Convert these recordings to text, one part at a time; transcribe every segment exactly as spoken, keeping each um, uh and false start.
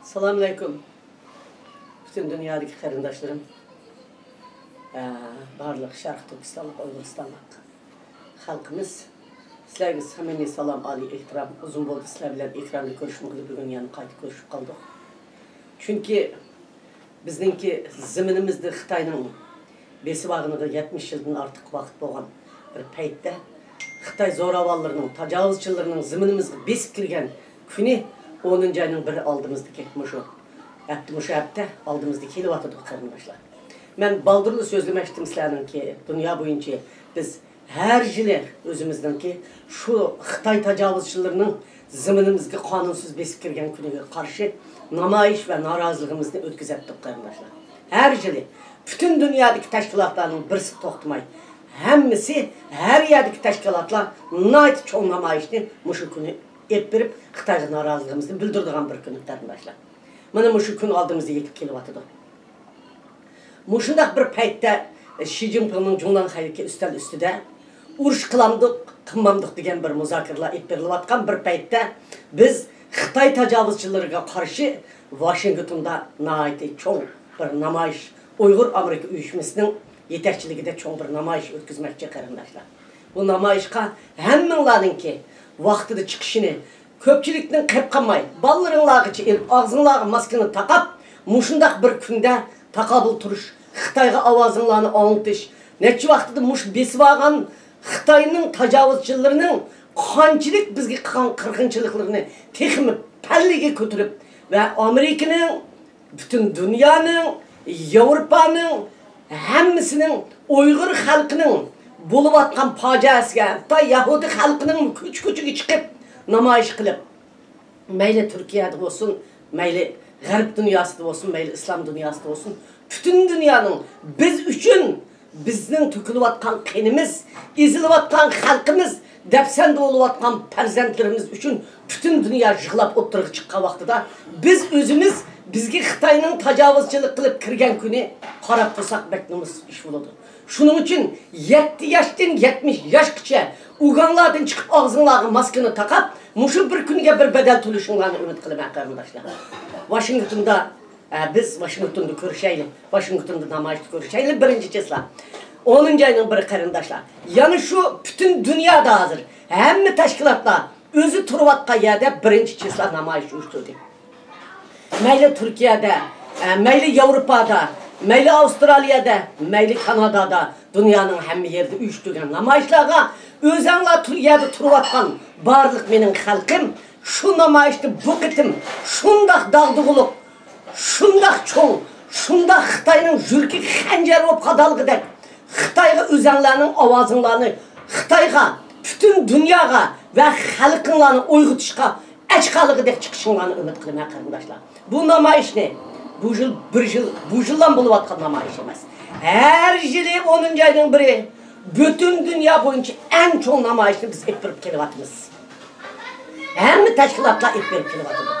ئەسسالامۇئەلەيكۇم. پۈتۈن دۇنيادىكى قېرىنداشلىرىم، ئە، بارلىق شەرقىي تۈركىستانلىق، ئۇيغۇرىستانلىق خەلقىمىز، سىلەرگە سەمىمىي سالام، ئالىي ئېھتىرام. ئۇزۇن بولدى سىلەر بىلەن ئېكراندا كۆرۈشمىگىلى، بۈگۈن يەنە قايتا كۆرۈشۈپ قالدۇق. چۈنكى بىزنىڭكى زېمىنىمىزدا خىتاينىڭ بېسىۋالغىنىغا يەتمىش يىلدىن ئارتۇق ۋاقىت بولغان بىر پەيتتە، خىتاي زوراۋانلىرىنىڭ، تاجاۋۇزچىلىرىنىڭ زېمىنىمىزغا بېسىپ كىرگەن كۈنى ئونىنچى ئاينىڭ بىرى ئالدىمىزدىكى مۇشۇ ھەپتە، مۇشۇ ھەپتە ئالدىمىزدا كېلىۋاتىدۇ، قېرىنداشلار. مەن بالدۇرلا سۆزلىمەكچىدىم سىلەرنىڭكى دۇنيا بويىچە بىز ھەر يىلى ئۆزىمىزنىڭكى شۇ خىتاي تاجاۋۇزچىلىرىنىڭ زېمىنىمىزگە قانۇنسىز بېسىپ كىرگەن كۈنىگە قارشى نامايىش ۋە نارازىلىقىمىزنى ئۆتكۈزەتتۇق، قېرىنداشلار. ھەر يىلى پۈتۈن دۇنيادىكى تەشكىلاتلارنىڭ بىرسى توختىماي، ھەممىسى، ھەر يەردىكى تەشكىلاتلار ناھايىتى چوڭ نامايىشنى مۇشۇ كۈنى ئېلىپ بېرىپ، خىتايغا نارازىلىقىمىزنى بىلدۈرىدىغان بىر كۈن، قېرىنداشلار. مانا مۇشۇ كۈن ئالدىمىزدا يېتىپ كېلىۋاتىدۇ. مۇشۇنداق بىر پەيتتە شى جىنپىڭنىڭ جۇڭناڭخەيدىكى ئۈستەل ئۈستىدە ئۇرۇش قىلامدۇق، قىلمامدۇق دېگەن بىر مۇزاكىرىلەر ئېلىپ بېرىلىۋاتقان بىر پەيتتە، بىز خىتاي تاجاۋۇزچىلىرىغا قارشى ۋاشىنگتوندا ناھايىتى چوڭ بىر نامايىش، ئۇيغۇر ئامېرىكا ئۇيۇشمىسىنىڭ يېتەكچىلىكىدە چوڭ بىر نامايىش ئۆتكۈزمەكچى، قېرىنداشلار. بۇ نامايىشقا ھەممىڭلارنىڭكى ۋاقتىدا چىقىشىنى، كۆپچىلىكتىن قېلىپ قالماي، بالىلىرىڭلارغىچە ئېلىپ، ئاغزىڭلارغا ماسكىنى تاقاپ، مۇشۇنداق بىر كۈندە تاقابىل تۇرۇش، خىتايغا ئاۋازىڭلارنى ئاڭلىتىش، نەچچە ۋاقتىدا مۇشۇ بېسىۋالغان خىتاينىڭ تاجاۋۇزچىلىرىنىڭ قانچىلىك بىزگە قىلغان قىرغىنچىلىقلىرىنى تېخىمۇ پەللىگە كۆتۈرۈپ ۋە ئامېرىكىنىڭ، پۈتۈن دۇنيانىڭ، ياۋروپانىڭ ھەممىسىنىڭ، ئۇيغۇر خەلقىنىڭ بولۇۋاتقان پاجىئەسىگە، ھەتتا يەھۇدىي خەلقىنىڭ كوچا-كوچىغا چىقىپ نامايىش قىلىپ، مەيلى تۈركىيەدە بولسۇن، مەيلى غەرب دۇنياسىدا بولسۇن، مەيلى ئىسلام دۇنياسىدا بولسۇن، پۈتۈن دۇنيانىڭ بىز ئۈچۈن، بىزنىڭ تۆكۈلۈۋاتقان قېنىمىز، ئېزىلىۋاتقان خەلقىمىز، دەپسەندە بولۇۋاتقان پەرزەنتلىرىمىز ئۈچۈن پۈتۈن دۇنيا يىغلاپ ئوتتۇرىغا چىققان ۋاقتىدا، بىز ئۆزىمىز، بىزگە خىتاينىڭ تاجاۋۇزچىلىق قىلىپ كىرگەن كۈنى قاراپ تۇرساق بەك نومۇسسىز ئىش بولىدۇ. شۇنىڭ ئۈچۈن يەتتە ياشتىن يەتمىش ياشقىچە ئۇگاڭلاردىن چىقىپ ئاغزىڭلارغا ماسكىنى تاقاپ، مۇشۇ بىر كۈنگە بىر بەدەل تۆلىشىڭلارنى ئۈمىد قىلىمەن، قېرىنداشلار. ۋاشىنگتوندا، ئە، بىز ۋاشىنگتوندا كۆرۈشەيلى، ۋاشىنگتوندا نامايىشتا كۆرۈشەيلى، بىرىنچى چىسلا. ئونىنچى ئاينىڭ بىرى، قېرىنداشلار. يەنە شۇ پۈتۈن دۇنيادا ھازىر ھەممە تەشكىلاتلار ئۆزى تۇرۇۋاتقان يەردە بىرىنچى چىسلا نامايىش ئۇيۇشتۇردى. مەيلى تۈركىيەدە، ئە، مەيلى ياۋروپادا، مەيلى ئاۋسترالىيەدە، مەيلى كانادادا، دۇنيانىڭ ھەممە يېرىدە ئۇيۇشتۇرغان نامايىشلارغا ئۆزەڭلار تۇر-، يەردە تۇرۇۋاتقان بارلىق مېنىڭ خەلقىم شۇ نامايىشتا بۇ قېتىم شۇنداق داغدۇغىلىق، شۇنداق چوڭ، شۇنداق خىتاينىڭ يۈرىكىگە خەنجەر بولۇپ قادالغۇدەك، خىتايغا ئۆزەڭلارنىڭ ئاۋازىڭلارنى، خىتايغا، پۈتۈن دۇنياغا ۋە خەلقىڭلارنى ئويغىتىشقا ئەچقالىغۇدەك چىقىشىڭلارنى ئۈمىد قىلىمەن، قېرىنداشلار. بۇ نامايىشنى بۇ يىل، بىر يىل، بۇ يىللا بولۇۋاتقان نامايىش ئەمەس. ھەر يىلى ئونىنچى ئاينىڭ بىرى پۈتۈن دۇنيا بويىچە ئەڭ چوڭ نامايىشنى بىز ئېلىپ بېرىپ كېلىۋاتىمىز. ھەممە تەشكىلاتلار ئېلىپ بېرىپ كېلىۋاتىدۇ.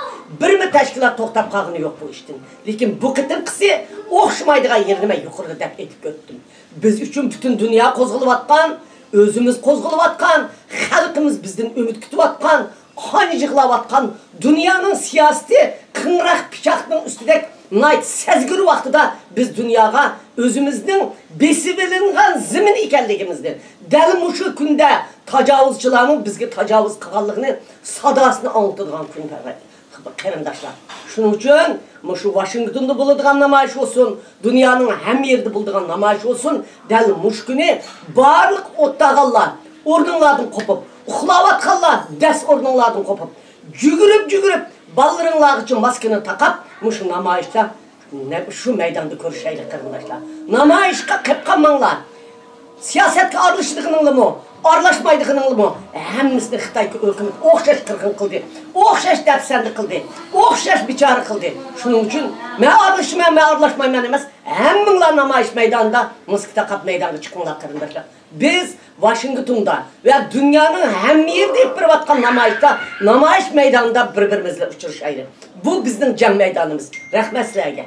بىرمۇ تەشكىلات توختاپ قالغىنى يوق بۇ ئىشتىن. لېكىن بۇ قېتىمقىسى ئوخشىمايدىغان يېرىنى مەن يۇقىرىدا دەپ ئېيتىپ ئۆتتۈم. بىز ئۈچۈن پۈتۈن دۇنيا قوزغىلىۋاتقان، ئۆزىمىز قوزغىلىۋاتقان، خەلقىمىز بىزدىن ئۈمىد كۈتۈۋاتقان، قان يىغلاۋاتقان، دۇنيانىڭ سىياسىتى قىڭراق پىچاقنىڭ ئۈستىدەك ناھايىتى سەزگۈر ۋاقتىدا بىز دۇنياغا ئۆزىمىزنىڭ بېسىۋېلىنغان زېمىن ئىكەنلىكىمىزنى، دەل مۇشۇ كۈندە تاجاۋۇزچىلارنىڭ بىزگە تاجاۋۇز قىلغانلىقىنى ساداسىنى ئاڭلىتىدىغان كۈن، قېرىنداشلار. شۇنىڭ ئۈچۈن مۇشۇ ۋاشىنگتوندا بولىدىغان نامايىش بولسۇن، دۇنيانىڭ ھەممە يېرىدە بولىدىغان نامايىش بولسۇن، دەل مۇشۇ كۈنى بارلىق ئولتۇرغانلار ئورنۇڭلاردىن قوپۇپ، ئۇخلاۋاتقانلار دەس ئورنۇڭلاردىن قوپۇپ، جۈگۈرۈپ، جۈگۈرۈپ، بالىلىرىڭلارغىچە ماسكىنى تاقاپ، مۇشۇ نامايىشتا، نە-، شۇ مەيداندا كۆرۈشەيلى، قېرىنداشلار. نامايىشقا قېلىپ قالماڭلار. سىياسەتكە ئارىلىشىدىغىنىڭلىمۇ، ئارىلاشمايدىغىنىڭلىمۇ، ھەممىسىنى خىتاي ھۆكۈمىتى ئوخشاش قىرغىن قىلدى، ئوخشاش دەپسەندە قىلدى، ئوخشاش بىچارە قىلدى. شۇنىڭ ئۈچۈن مەن ئارىلىشىمەن، مەن ئارىلاشمايمەن ئەمەس، ھەممىڭلار نامايىش مەيدانىدا ماسكا تاقاپ مەيدانغا چىقىڭلار، قېرىنداشلار. بىز ۋاشىنگتوندا ۋە دۇنيانىڭ ھەممە يېرىدە ئېلىپ بېرىۋاتقان نامايىشتا، نامايىش مەيدانىدا بىر-بىرىمىز بىلەن ئۇچرىشايلى. بۇ بىزنىڭ جەڭ مەيدانىمىز. رەھمەت سىلەرگە.